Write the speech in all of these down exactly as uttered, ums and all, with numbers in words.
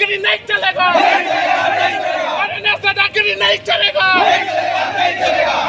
दादागिरी नहीं चलेगा। आरएनएस दादागिरी नहीं चलेगा।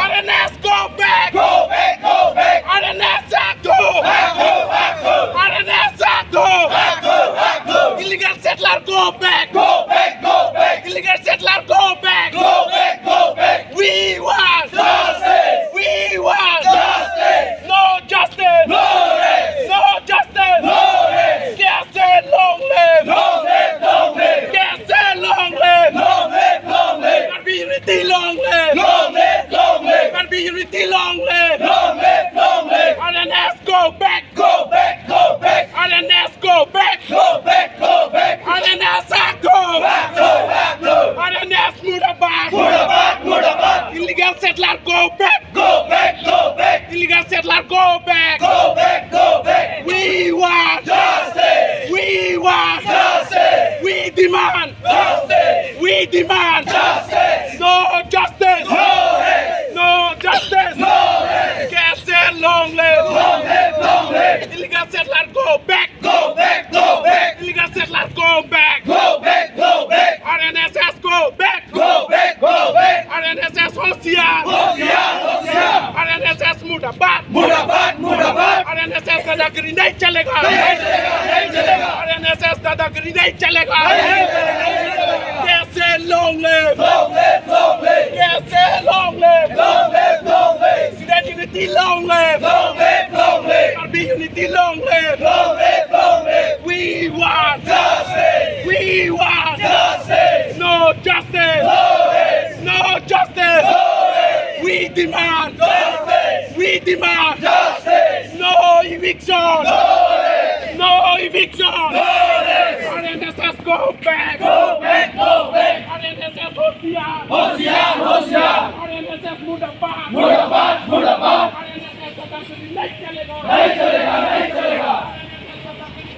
RNS go back. Go back, go back. RNS आगो. आगो, आगो. आरएनएस आगो. आगो, आगो. Illegal settler go back. Go back, go back. Illegal settler go back. Go back, go back. We want justice. We want justice. No justice. No rest. No justice. No rest. K S A long live. Long live, long live. K S A long live. Long live, long live. Karbi unity long live. Long live, long live. Karbi unity long live. Long live, long live. R N S go back. Go back, go back. R N S go back. Go back, go back. R N S ago. Ago, ago. R N S murdabad. Murdabad, murdabad. Illegal settler go back. Go back, go back. Illegal settler go back. Go back, go back. We want justice. We want justice. We demand justice. We demand justice. No justice. No rest. No justice. No rest. K S A long live. Long live, long live. Illegal settler go back. Go back, go back. Illegal settler go back. Go back, go back. R N S S go back. Go back, go back. R N S S होशियार. होशियार, होशियार. R N S S मुर्दाबाद. मुर्दाबाद, मुर्दाबाद. R N S S दादागिरी नहीं चलेगा. नहीं चलेगा, नहीं चलेगा. R N S S दादागिरी नहीं चलेगा. नहीं चलेगा, नहीं चलेगा. K S A long live. Long live, long live. K S A long live. Long live, long live. Student unity long live. Long live, long live. Karbi unity long live. Long live, long live. We want justice. We want justice. No justice. No rest. No justice. No rest. We demand justice. We demand justice. No eviction. No rest. No eviction. No rest. R N S S go back. Go back, go back. R N S S होशियार. होशियार, होशियार. R N S S मुर्दाबाद. मुर्दाबाद, मुर्दाबाद. R N S S दादागिरी नहीं चलेगा. नहीं चलेगा, नहीं चलेगा.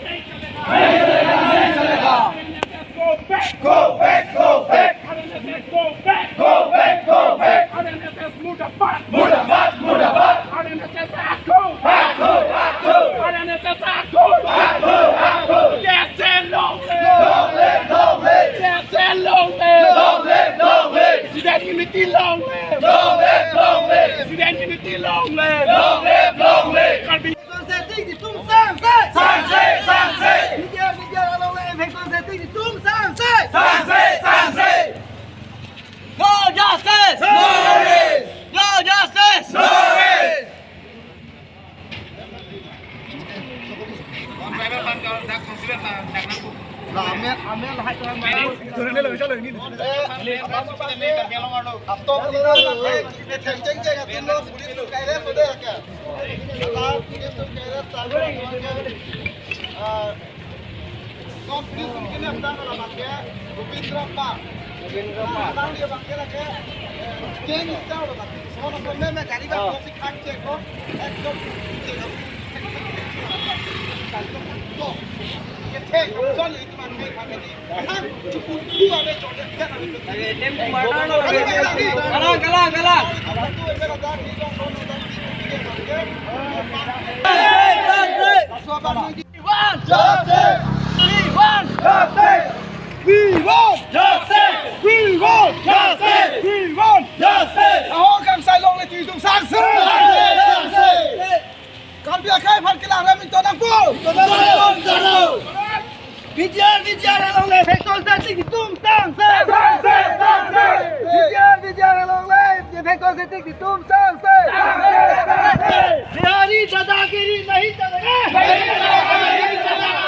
नहीं चलेगा, नहीं चलेगा. Go back. Go back, go back. R N S S go back. Go back, go back. R N S S मुर्दाबाद. मुर्दाबाद, मुर्दाबाद. R N S S आगो. आगो, आगो. R N S S आगो. आगो, आगो. K S A long live. Long live, long live. K S A long live. Long live, long live. Student unity long live. Long live, long live. Student unity long live. Long live, long live. Karbi Sangse tik di tum sangse. Sangse, sangse. Media, media along le infection se tik di tum sangse. Sangse, sangse. No justice. No rest. No justice. No rest. Amen, amen, lahai Tuhan. Itu nanti lo, insya Allah ini. Ab to police tum kaire so de ka. Ala police tum kaire talu. Ah, non police tum kene apdang ala bangke Govindra Pal. Govindra Pal. Apdang dia bangke lagi. Geng style bangke. Sono sono me gari ba ko sik khak che ko. Ekdom che ko. Kal ko to. Ye the ko sol ye. Kalang, kalang, kalang. We want justice! We want justice! We want justice! We want justice! We want justice! Ahokam sai longle tik di tum sangse! Sangse! Sangse! Karbi akhai aphan kelang rem ington nangpo. Ington nangpo. P G R, P G R along le. Infection se tik di tum sangse. Sangse, sangse. P G R, P G R along le. Infection se tik di tum sangse. Sangse, sangse. Bihari dadagiri nahi chalega. Nahi chalega, nahi chalega.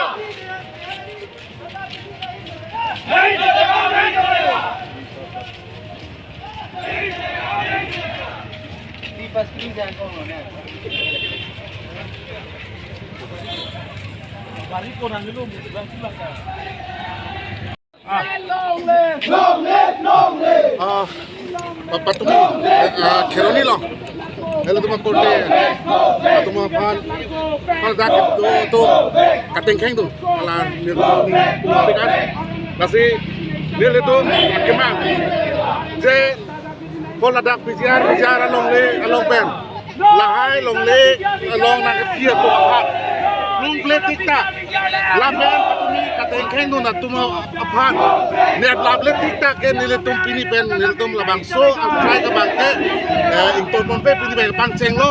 Ah. Long live, long live. Ah, pa-, patumu, eh, ah, Kheroni along. Helo tuma korte, patumu aphan, pal dak do to, katengkheng do, ala nirdo, kan. Lasi, nelitum, kemang. Je, ko ladak P G R, P G R along le, along pen. Lahai longle, along nangkethir atum aphan. Longle tik ta. Lapen patumi katengkheng dun atum aphan ne laple tik tak ke nelitum pini pen nelitum labangso a-strike abang ke, eh, ingtonponpe pini pen pangchenglo.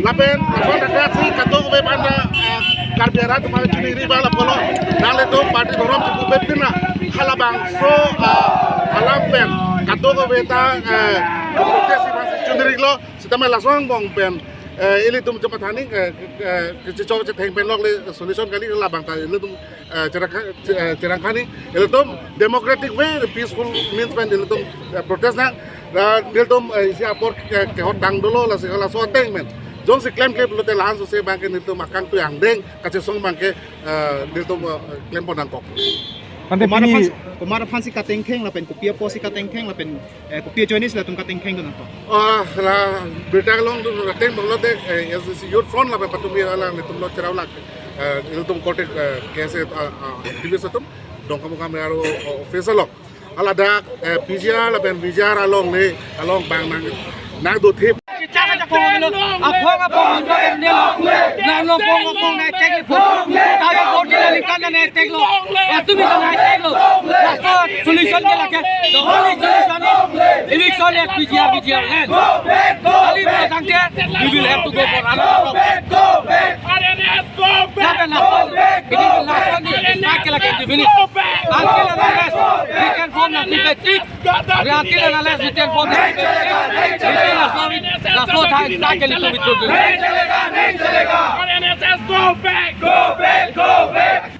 Lapen lason tangka si kadokave banda, eh, Karbi arat atum chuniri bang lapulo. Nanglitum party dhorom chukupet pina halabangso, ah, alam pen kadokave ta, eh, protest abang si chuniriklo. Sitame lason angbong pen, eh, ilitum chepathaning, eh, eh, kechechok chetheng pen lokle solution kali, labang ta ilitum, eh, cherangkha-, che-, eh, cherangkhani, ilitum democratic way, peaceful means pen ilitum, eh, protest nang, la ilitum, eh, isi apor, eh, kehot dang dolo, lasi laso ateng pen. Jongsi klemkle pulote lahan sose abang ke nelitum akangtui angdeng kachesong abang ke, eh, nelitum, eh, klempon nangkok. Ante komat pini aphan, komat aphan si katengkheng lapen kopi apot si katengkheng lapen, eh, kopi ajoine si latum katengkheng dun nangkok? Ah, la birta kelong dun ateng pulote, eh, S D C Youth Front lapen patumi alanglitum lo cherap lak, eh, ilitum korte, eh, K S A, ah, ah, activist atum Dongkamukam aro, oh, office along. Haladak, eh, P G R lapen V G R along le, along abang nang, nangdothip. Aphong aphong nanglo, nanglo aphong aphong nangteklo. Tayo vote nangli kan nangteklo. Patumi nangteklo. Laso solution ke lake. The only solution is eviction at P G R, V G R land. Kali tangte, we will have to go for another. R N S, go back! Lapen laso, ini laso ni, strike ke lake di finish. Until and unless we can form the people six, until and unless we can form the people six, until laso, laso time strike ke nelitum withdraw. R N S S, go back! Go back! Go back!